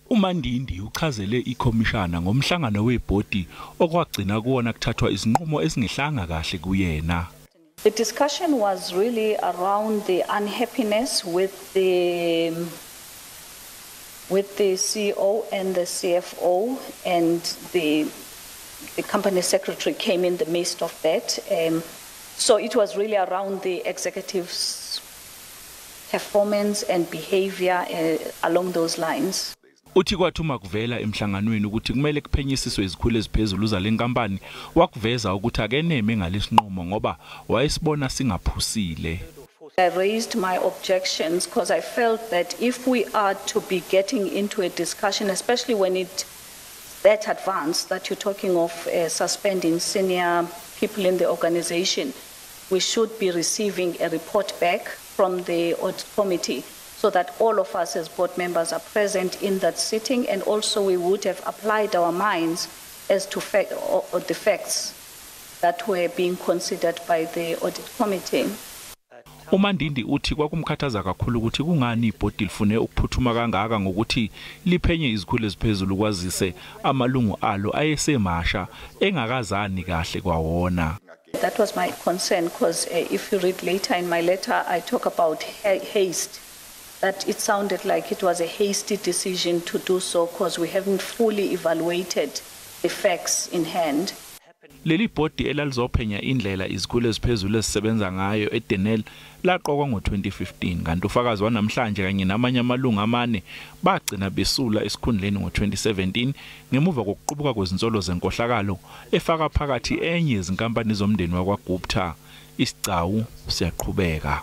UMandindi uchazele ikhomishana ngomhlangano webhodi okwagcina kuwona kuthathwa isinqumo esingehlanga kahle kuyena. The discussion was really around the unhappiness with the CEO and the CFO, and the company secretary came in the midst of that. So it was really around the executives' performance and behavior along those lines. Uthi kwathi uma kuvela emhlanganweni ukuthi kumele kuphenyisiswe izikhulu eziphezulu zale nkampani, wakuveza ukuthi akeneme ngalesinqumo ngoba wayesibona singaphusile. I raised my objections because I felt that if we are to be getting into a discussion, especially when it's that advanced, that you're talking of suspending senior people in the organization, we should be receiving a report back from the audit committee so that all of us as board members are present in that sitting, and also we would have applied our minds as to or the facts that were being considered by the audit committee. UMandindi uthi kwakumkhathaza kakhulu ukuthi kungani ibhodi lifune ukuphuthuma kangaka ngokuthi liphenye izikhulu eziphezulu, kwazise amalungu alo ayesemasha engakazani kahle kwawona. That was my concern because if you read later in my letter, I talk about haste, that it sounded like it was a hasty decision to do so because we haven't fully evaluated the facts in hand. Leli bhodi elalizophenya indlela izikhulu eziphezulu ezisebenza ngayo eDenel laqokwa ngo-2015, kanti ufakazi wanamhlanje kanye namanye amalungu amane bagcina besula esikhundleni ngo-2017 ngemuva kokuqubuka kwezinsolo zenkohlakalo efaka phakathi enye yezinkampani zomndeni wakwaGupta. Isigcawu siyaqhubeka.